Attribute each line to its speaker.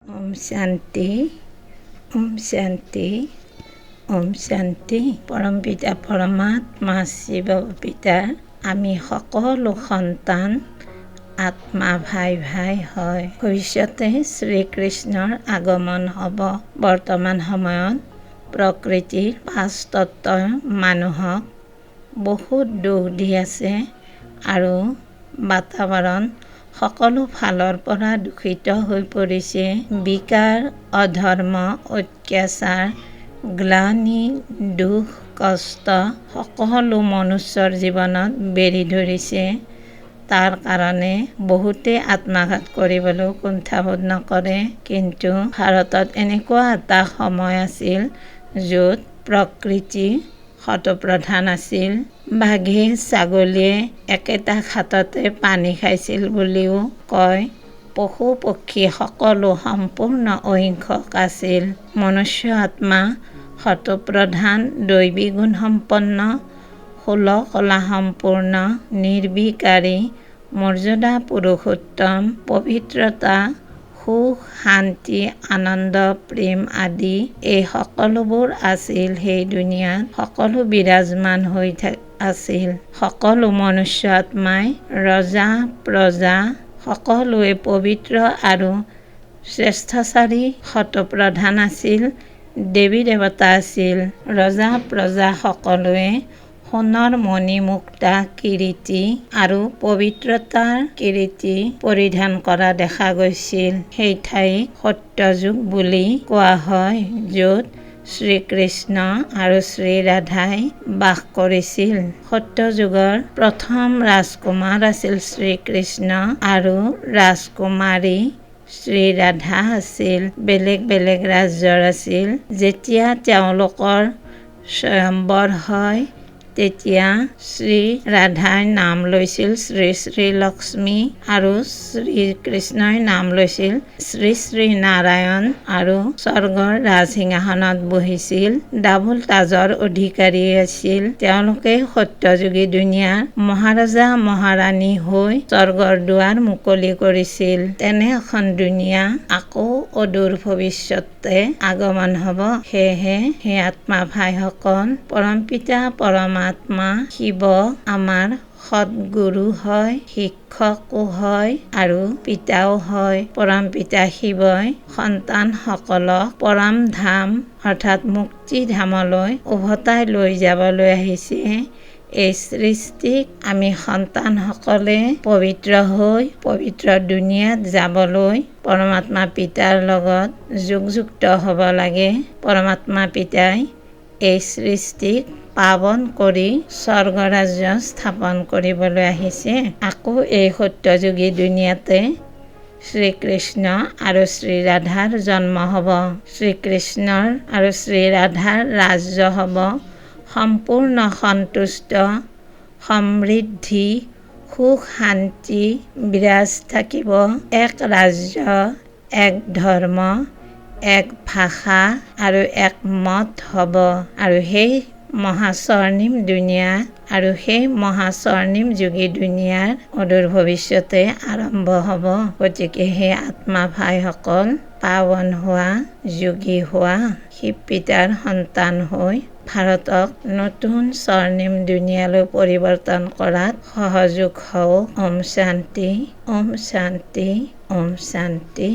Speaker 1: ওম শান্তি, ওম শান্তি, ওম শান্তি। পৰমপিতা পৰমাত্মা শিৱ পিতাৰ আমি সকলো সন্তান আত্মা ভাই ভাই হয়। ভৱিষ্যতে শ্ৰীকৃষ্ণৰ আগমন হ'ব। বৰ্তমান সময়ত প্ৰকৃতিৰ পাঁচ তত্ত্বই মানুহক বহুত দুখ দি আছে আৰু বাতাবৰণ সকলো ফালৰ পৰা দূষিত হৈ পৰিছে। বিকাৰ, অধৰ্ম, অত্যাচাৰ, গ্লানি, দুখ, কষ্ট সকলো মনুষ্যৰ জীৱনত বেৰি ধৰিছে। তাৰ কাৰণে বহুতে আত্মঘাত কৰিবলৈও কুণ্ঠাবোধ নকৰে। কিন্তু ভাৰতত এনেকুৱা এটা সময় আছিল য'ত প্ৰকৃতি সতোপ্ৰধান আছিল। বাঘে ছাগলীয়ে একেটা খাটতে পানী খাইছিল বুলিও কয়। পশু পক্ষী সকলো সম্পূৰ্ণ অহিংসক আছিল। মনুষ্য আত্মা সতোপ্ৰধান, দৈৱী গুণসম্পন্ন, ষোল কলা সম্পূৰ্ণ, নিৰ্বিকাৰী, মৰ্যাদা পুৰুষোত্তম, পবিত্ৰতা, সুখ, শান্তি, আনন্দ, প্ৰেম আদি এই সকলোবোৰ আছিল। সেই দুনিয়াত সকলো বিৰাজমান হৈ আছিল। সকলো মনুষ্য আত্মাই, ৰজা প্ৰজা সকলোৱে পবিত্ৰ আৰু শ্ৰেষ্ঠাচাৰী সতোপ্ৰধান আছিল। দেৱী দেৱতা আছিল। ৰজা প্ৰজা সকলোৱে সোণৰ মণি মুক্তা কিৰীটি আৰু পবিত্ৰতাৰ কিৰীটি পৰিধান কৰা দেখা গৈছিল। সেই ঠাইক সত্যযুগ বুলি কোৱা হয়, য'ত শ্ৰীকৃষ্ণ আৰু শ্ৰীৰাধাই বাস কৰিছিল। সত্যযুগৰ প্ৰথম ৰাজকুমাৰ আছিল শ্ৰীকৃষ্ণ আৰু ৰাজকুমাৰী শ্ৰীৰাধা আছিল। বেলেগ বেলেগ ৰাজ্যৰ আছিল। যেতিয়া তেওঁলোকৰ স্বয়ম্বৰ হয়, তেতিয়া শ্ৰী ৰাধাই নাম লৈছিল শ্ৰী শ্ৰী লক্ষ্মী আৰু শ্ৰীকৃষ্ণই নাম লৈছিল শ্ৰী শ্ৰী নাৰায়ণ আৰু স্বৰ্গৰ ৰাজসিংহাসনত বহিছিল। ডাবল তাজৰ অধিকাৰী আছিল। তেওঁলোকে সত্যযুগী দুনিয়াৰ মহাৰজা মহাৰাণী হৈ স্বৰ্গৰ দুৱাৰ মুকলি কৰিছিল। তেনে এখন দুনিয়া আকৌ অদূৰ ভৱিষ্যতে আগমন হ'ব। সেয়েহে হে আত্মা ভাইসকল, পৰমপিতা পৰমাত্মা শিৱ আমাৰ সৎগুৰু হয়, শিক্ষকো হয় আৰু পিতাও হয়। পৰমপিতা শিৱই সন্তানসকলক পৰমধাম অৰ্থাৎ মুক্তিধামলৈ উভতাই লৈ যাবলৈ আহিছে। এই সৃষ্টিক আমি সন্তানসকলে পবিত্ৰ হৈ পবিত্ৰ দুনিয়াত যাবলৈ পৰমাত্মা পিতাৰ লগত যোগযুক্ত হ'ব লাগে। পৰমাত্মা পিতাই এই সৃষ্টিক পাৱন কৰি স্বৰ্গৰাজ্য স্থাপন কৰিবলৈ আহিছে। আকৌ এই সত্যযুগী দুনিয়াতে শ্ৰীকৃষ্ণ আৰু শ্ৰীৰাধাৰ জন্ম হ'ব। শ্ৰীকৃষ্ণৰ আৰু শ্ৰীৰাধাৰ ৰাজ্য হ'ব সম্পূৰ্ণ সন্তুষ্ট, সমৃদ্ধি, সুখ, শান্তি বিৰাজ থাকিব। এক ৰাজ্য, এক ধৰ্ম, এক ভাষা আৰু এক মত হ'ব। আৰু সেই মহাস্বৰ্ণিম দুনিয়া আৰু সেই মহাস্বৰ্ণিম যোগী দুনিয়াৰ অদূৰ ভৱিষ্যতে আৰম্ভ হ'ব। গতিকে সেই আত্মা ভাইসকল, পাৱন হোৱা, যোগী হোৱা, শিৱ পিতাৰ সন্তান হৈ ভাৰতক নতুন স্বৰ্ণিম দুনিয়ালৈ পৰিৱৰ্তন কৰাত সহযোগ হওক। ওম শান্তি, ওম শান্তি, ওম শান্তি।